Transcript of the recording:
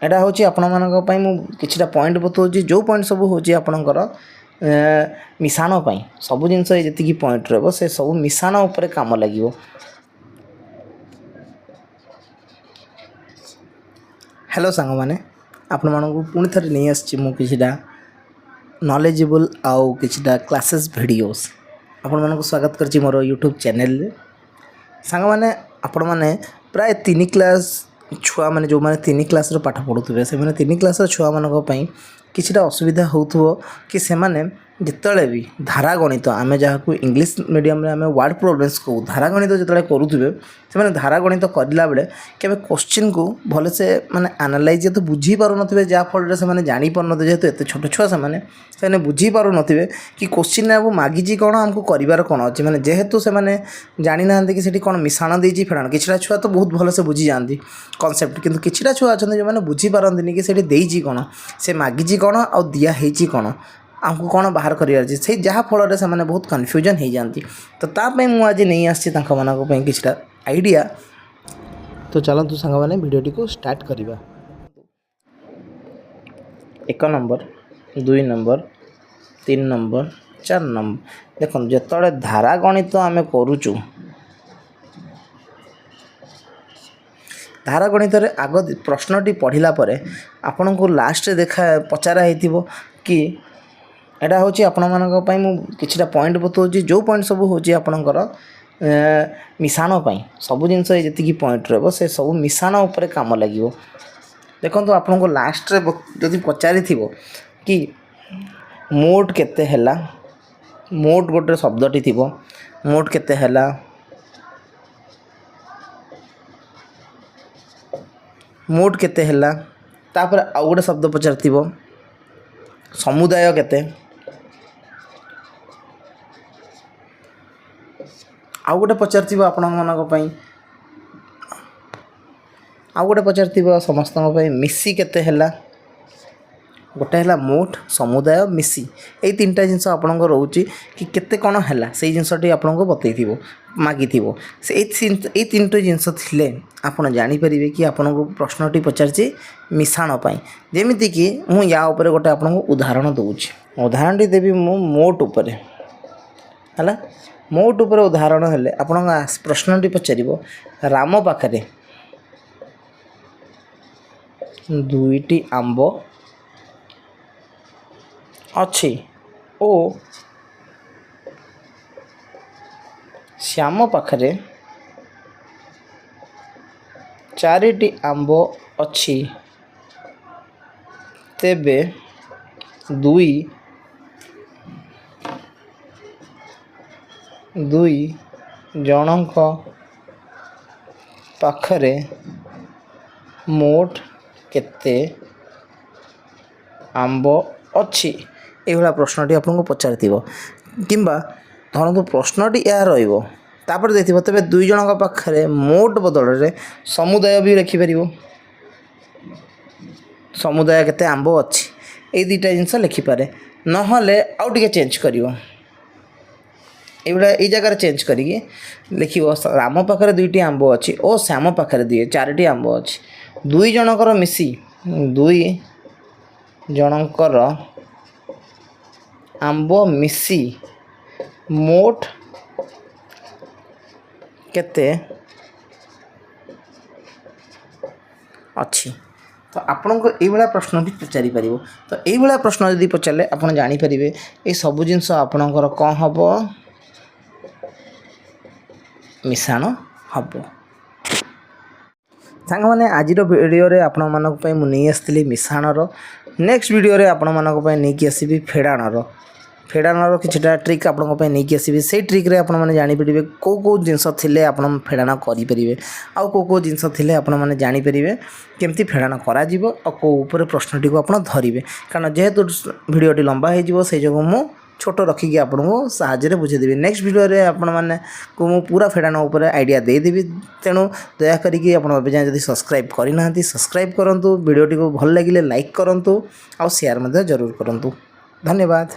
ଏଇଟା ହେଉଛି ଆପଣମାନଙ୍କ ପାଇଁ ମୁଁ କିଛିଟା ପଏଣ୍ଟ ବତାଉଛି, ଯେଉଁ ପଏଣ୍ଟ ସବୁ ହେଉଛି ଆପଣଙ୍କର ମିଶାଣ ପାଇଁ। ସବୁ ଜିନିଷ ଏଇ ଯେତିକି ପଏଣ୍ଟ ରହିବ, ସେ ସବୁ ମିଶାଣ ଉପରେ କାମ ଲାଗିବ। ହ୍ୟାଲୋ ସାଙ୍ଗମାନେ, ଆପଣମାନଙ୍କୁ ପୁଣି ଥରେ ନେଇ ଆସିଛି ମୁଁ କିଛିଟା ନଲେଜେବୁଲ୍ ଆଉ କିଛିଟା କ୍ଲାସେସ୍ ଭିଡ଼ିଓସ୍। ଆପଣମାନଙ୍କୁ ସ୍ୱାଗତ କରିଛି ମୋର ୟୁଟ୍ୟୁବ୍ ଚ୍ୟାନେଲ୍ରେ। ସାଙ୍ଗମାନେ, ଆପଣମାନେ ପ୍ରାୟ ତିନି କ୍ଲାସ୍ ଛୁଆମାନେ, ଯେଉଁମାନେ ତିନି କ୍ଲାସ୍ର ପାଠ ପଢ଼ୁଥିବେ, ସେମାନେ ତିନି କ୍ଲାସ୍ର ଛୁଆମାନଙ୍କ ପାଇଁ କିଛିଟା ଅସୁବିଧା ହେଉଥିବ କି ସେମାନେ ଯେତେବେଳେ ବି ଧାରା ଗଣିତ, ଆମେ ଯାହାକୁ ଇଂଲିଶ ମିଡ଼ିୟମ୍ରେ ଆମେ ୱାର୍ଡ଼ ପ୍ରୋବ୍ଲେମ୍ସ କହୁ, ଧାରା ଗଣିତ ଯେତେବେଳେ କରୁଥିବେ, ସେମାନେ ଧାରା ଗଣିତ କରିଲା ବେଳେ କେବେ କୋଶ୍ଚିନ୍କୁ ଭଲସେ ମାନେ ଆନାଲାଇଜ୍ ଯେହେତୁ ବୁଝିପାରୁନଥିବେ, ଯାହାଫଳରେ ସେମାନେ ଜାଣିପାରୁନଥିବେ। ଯେହେତୁ ଏତେ ଛୋଟ ଛୁଆ ସେମାନେ, ସେମାନେ ବୁଝିପାରୁନଥିବେ କି କୋଶ୍ଚିନ୍ ଆମକୁ ମାଗିଛି କ'ଣ, ଆମକୁ କରିବାର କ'ଣ ଅଛି। ମାନେ ଯେହେତୁ ସେମାନେ ଜାଣିନାହାନ୍ତି କି ସେଠି କ'ଣ ମିଶାଣ ଦେଇଛି, ଫେଡ଼ାଣ। କିଛିଟା ଛୁଆ ତ ବହୁତ ଭଲସେ ବୁଝିଯାଆନ୍ତି କନସେପ୍ଟ, କିନ୍ତୁ କିଛିଟା ଛୁଆ ଅଛନ୍ତି ଯେଉଁମାନେ ବୁଝିପାରନ୍ତିନି କି ସେଠି ଦେଇଛି କ'ଣ, ସେ ମାଗିଛି କ'ଣ ଆଉ ଦିଆ ହେଇଛି କ'ଣ, ଆମକୁ କ'ଣ ବାହାର କରିବାର ଅଛି। ସେଇ ଯାହାଫଳରେ ସେମାନେ ବହୁତ କନଫ୍ୟୁଜନ୍ ହେଇଯାଆନ୍ତି। ତ ତା ପାଇଁ ମୁଁ ଆଜି ନେଇ ଆସିଛି ତାଙ୍କମାନଙ୍କ ପାଇଁ କିଛିଟା ଆଇଡ଼ିଆ। ତ ଚାଲନ୍ତୁ ସାଙ୍ଗମାନେ, ଭିଡ଼ିଓଟିକୁ ଷ୍ଟାର୍ଟ କରିବା। ଏକ ନମ୍ବର, ଦୁଇ ନମ୍ବର, ତିନି ନମ୍ବର, ଚାରି ନମ୍ବର। ଦେଖନ୍ତୁ, ଯେତେବେଳେ ଧାରା ଗଣିତ ଆମେ କରୁଛୁ, ଧାରା ଗଣିତରେ ଆଗ ପ୍ରଶ୍ନଟି ପଢ଼ିଲା ପରେ ଆପଣଙ୍କୁ ଲାଷ୍ଟରେ ଦେଖା ପଚରା ହେଇଥିବ କି ଏଇଟା ହେଉଛି ଆପଣମାନଙ୍କ ପାଇଁ ମୁଁ କିଛିଟା ପଏଣ୍ଟ ବତାଉଛି, ଯେଉଁ ପଏଣ୍ଟ ସବୁ ହେଉଛି ଆପଣଙ୍କର ମିଶାଣ ପାଇଁ। ସବୁ ଜିନିଷ ଏଇ ଯେତିକି ପଏଣ୍ଟ ରହିବ, ସେ ସବୁ ମିଶାଣ ଉପରେ କାମ ଲାଗିବ। ଦେଖନ୍ତୁ, ଆପଣଙ୍କୁ ଲାଷ୍ଟରେ ଯଦି ପଚାରିଥିବ କି ମୋଟ କେତେ ହେଲା, ମୋଟ ଗୋଟେ ଶବ୍ଦଟି ଥିବ, ମୋଟ କେତେ ହେଲା, ମୋଟ କେତେ ହେଲା, ତାପରେ ଆଉ ଗୋଟେ ଶବ୍ଦ ପଚାରିଥିବ ସମୁଦାୟ କେତେ, ଆଉ ଗୋଟେ ପଚାରିଥିବ ଆପଣମାନଙ୍କ ପାଇଁ, ଆଉ ଗୋଟେ ପଚାରିଥିବ ସମସ୍ତଙ୍କ ପାଇଁ ମିଶି କେତେ ହେଲା। ଗୋଟେ ହେଲା ମୋଟ, ସମୁଦାୟ, ମିଶି। ଏଇ ତିନିଟା ଜିନିଷ ଆପଣଙ୍କର ରହୁଛି କି କେତେ କ'ଣ ହେଲା, ସେଇ ଜିନିଷଟି ଆପଣଙ୍କୁ ବତେଇଥିବ, ମାଗିଥିବ। ସେ ଏଇ ତିନିଟି ଜିନିଷ ଥିଲେ ଆପଣ ଜାଣିପାରିବେ କି ଆପଣଙ୍କୁ ପ୍ରଶ୍ନଟି ପଚାରିଛି ମିଶାଣ ପାଇଁ। ଯେମିତିକି ମୁଁ ୟା ଉପରେ ଗୋଟେ ଆପଣଙ୍କୁ ଉଦାହରଣ ଦେଉଛି। ଉଦାହରଣଟି ଦେବି ମୁଁ ମୋଟ ଉପରେ। ହେଲା, ମୋଟ ଉପରେ ଉଦାହରଣ ହେଲେ ଆପଣଙ୍କ ପ୍ରଶ୍ନଟି ପଚାରିବ, ରାମ ପାଖରେ ଦୁଇଟି ଆମ୍ବ ଅଛି ଓ ଶ୍ୟାମ ପାଖରେ ଚାରିଟି ଆମ୍ବ ଅଛି, ତେବେ ଦୁଇ ଦୁଇ ଜଣଙ୍କ ପାଖରେ ମୋଟ କେତେ ଆମ୍ବ ଅଛି? ଏଇଭଳିଆ ପ୍ରଶ୍ନଟି ଆପଣଙ୍କୁ ପଚାରିଥିବ। କିମ୍ବା ଧରନ୍ତୁ ପ୍ରଶ୍ନଟି ଏହା ରହିବ, ତାପରେ ଦେଇଥିବ ତେବେ ଦୁଇ ଜଣଙ୍କ ପାଖରେ ମୋଟ ବଦଳରେ ସମୁଦାୟ ବି ଲେଖିପାରିବ, ସମୁଦାୟ କେତେ ଆମ୍ବ ଅଛି। ଏଇ ଦୁଇଟା ଜିନିଷ ଲେଖିପାରେ। ନହେଲେ ଆଉ ଟିକେ ଚେଞ୍ଜ କରିବ, ଏଇଭଳିଆ ଏଇ ଜାଗାରେ ଚେଞ୍ଜ କରିକି ଲେଖିବ, ରାମ ପାଖରେ ଦୁଇଟି ଆମ୍ବ ଅଛି ଓ ଶ୍ୟାମ ପାଖରେ ଚାରିଟି ଆମ୍ବ ଅଛି, ଦୁଇ ଜଣଙ୍କର ମିଶି, ଦୁଇ ଜଣଙ୍କର ଆମ୍ବ ମିଶି ମୋଟ କେତେ ଅଛି? ତ ଆପଣଙ୍କୁ ଏଇଭଳିଆ ପ୍ରଶ୍ନ ବି ପଚାରିପାରିବ। ତ ଏଇଭଳିଆ ପ୍ରଶ୍ନ ଯଦି ପଚାରିଲେ ଆପଣ ଜାଣିପାରିବେ ଏଇ ସବୁ ଜିନିଷ ଆପଣଙ୍କର କ'ଣ ହେବ, ମିଶାଣ ହେବ। ସାଙ୍ଗମାନେ, ଆଜିର ଭିଡ଼ିଓରେ ଆପଣମାନଙ୍କ ପାଇଁ ମୁଁ ନେଇ ଆସିଥିଲି ମିଶାଣର। ନେକ୍ସଟ ଭିଡ଼ିଓରେ ଆପଣମାନଙ୍କ ପାଇଁ ନେଇକି ଆସିବି ଫେଡ଼ାଣର କିଛିଟା ଟ୍ରିକ୍ ଆପଣଙ୍କ ପାଇଁ ନେଇକି ଆସିବି। ସେଇ ଟ୍ରିକ୍ରେ ଆପଣମାନେ ଜାଣିପାରିବେ କେଉଁ କେଉଁ ଜିନିଷ ଥିଲେ ଆପଣ ଫେଡ଼ାଣ କରିପାରିବେ ଆଉ କେଉଁ କେଉଁ ଜିନିଷ ଥିଲେ ଆପଣମାନେ ଜାଣିପାରିବେ କେମିତି ଫେଡ଼ାଣ କରାଯିବ ଆଉ କେଉଁ ଉପରେ ପ୍ରଶ୍ନଟିକୁ ଆପଣ ଧରିବେ। କାରଣ ଯେହେତୁ ଭିଡ଼ିଓଟି ଲମ୍ବା ହେଇଯିବ, ସେଇ ଯୋଗୁଁ ମୁଁ ଛୋଟ ରଖିକି ଆପଣଙ୍କୁ ସାହାଯ୍ୟରେ ବୁଝେଇଦେବି। ନେକ୍ସଟ ଭିଡ଼ିଓରେ ଆପଣମାନଙ୍କୁ ମୁଁ ପୁରା ଫେଡ଼ାଣ ଉପରେ ଆଇଡ଼ିଆ ଦେଇଦେବି। ତେଣୁ ଦୟାକରିକି ଆପଣ ଏବେ ଯାଏଁ ଯଦି ସବସ୍କ୍ରାଇବ୍ କରିନାହାନ୍ତି, ସବସ୍କ୍ରାଇବ୍ କରନ୍ତୁ। ଭିଡ଼ିଓଟିକୁ ଭଲ ଲାଗିଲେ ଲାଇକ୍ କରନ୍ତୁ ଆଉ ସେୟାର ମଧ୍ୟ ଜରୁର କରନ୍ତୁ। ଧନ୍ୟବାଦ।